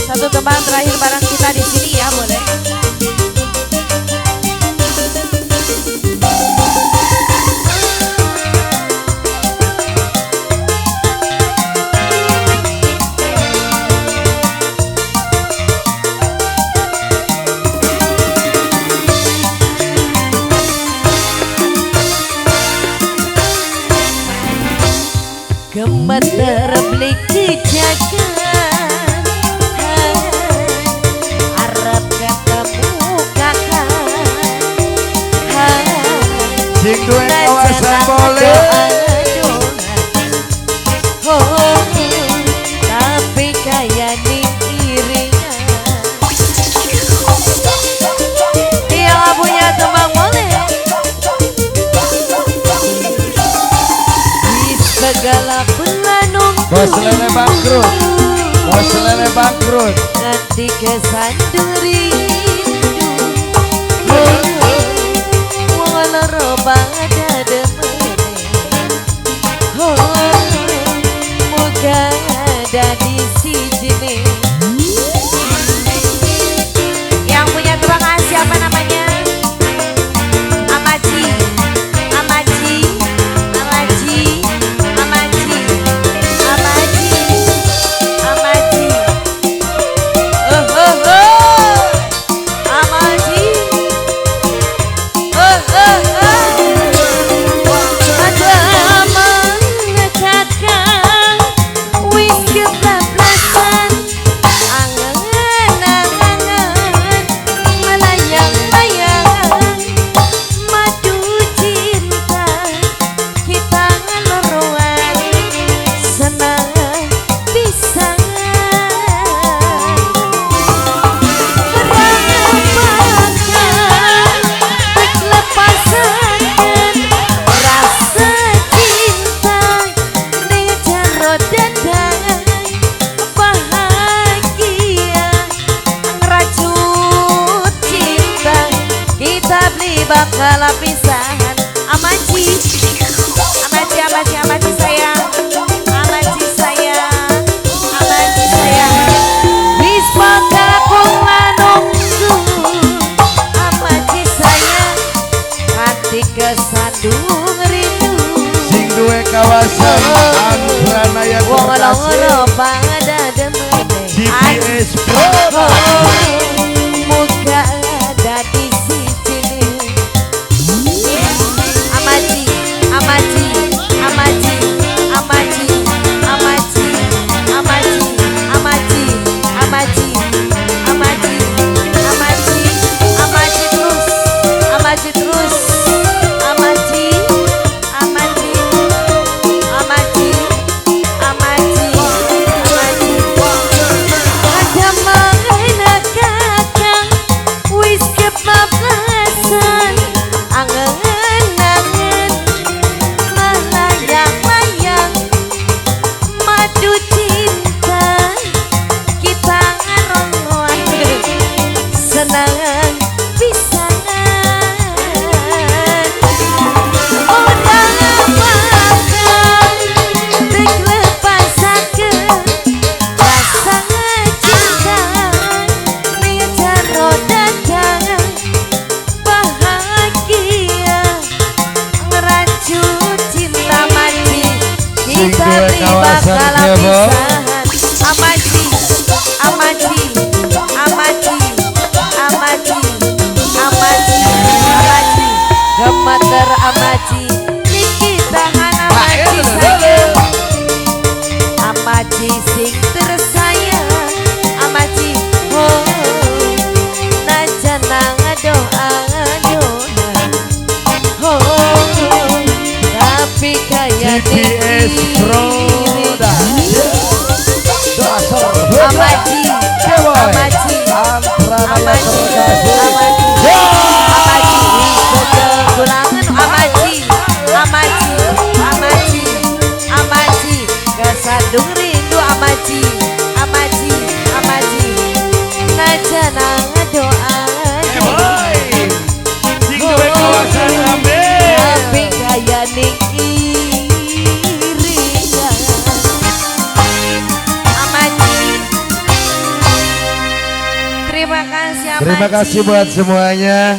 Satu tembang terakhir bareng kita di sini ya, boleh. Gemeter beli kejagaan, arep ketemu kakak. Sing duwe kawasan boleh, oh, tapi kaya iringan. Dia nggak punya tembang boleh. Di segala bos lele bangkrut, bos lele bangkrut. Nanti kesandung rindu, wong loro pada demene. Oh, muga dadi sijine. Yang punya tukang siapa namanya? Amaji, Amaji, Amaji, Amaji, Amaji, Amaji. Oh, oh, oh. Amaji. Oh, oh, oh. Ada mana kakang wis kebablasan, angen-angen melayang-layang, madu cinta kita ngeluruan senang pisan. Berapakan lepasan rasa cinta ning jero dadang, bahagia ngracut cinta kita beli bakal pisahan. Amaji, Amaji, Amaji, Amaji sayang, Amaji sayang, Amaji sayang. Wis kakung lanungku, Amaji sayang, hati kesandung rindu. Sing duwe kawasan Antranaya Wong terkasih, loro pada demene. GPS Production. Muga dadi sijine. Amaji, Amaji, Amaji, Amaji, Amaji, Amaji, Amaji, Amaji, Amaji, Amaji, Amaji terus, Amaji terus, Amaji, Amaji, Amaji, Amaji, Amaji. Ada mana kakang wis kebablasan, angen-angen melayang-layang, madu cinta kita ngarongan senang pisan. Ora bakal diklepasaken rasa cinta ning jero dadang, bahagia ngerancut cinta mati Sing kita duwe beli kawasan bakal siapa? pisahan. Amaji, Amaji, Amaji, Amaji, Amaji, Amaji, gemeter Amaji, niki tahan Amaji sayang, Amaji sing tersayang, Amaji, oh, najan doa-doa, oh, tapi kaya GPS Production. Amaji, Amaji, Antranaya Amaji, terkasih. Amaji, Amaji, wis kegulangan Amaji, Amaji, Amaji, Amaji, kesandung rindu Amaji, Amaji, Amaji, najan doa, Sing duwe kawasan ambe. tapi kaya ning iringan. Amaji. Terima kasih Amaji. Terima kasih buat semuanya.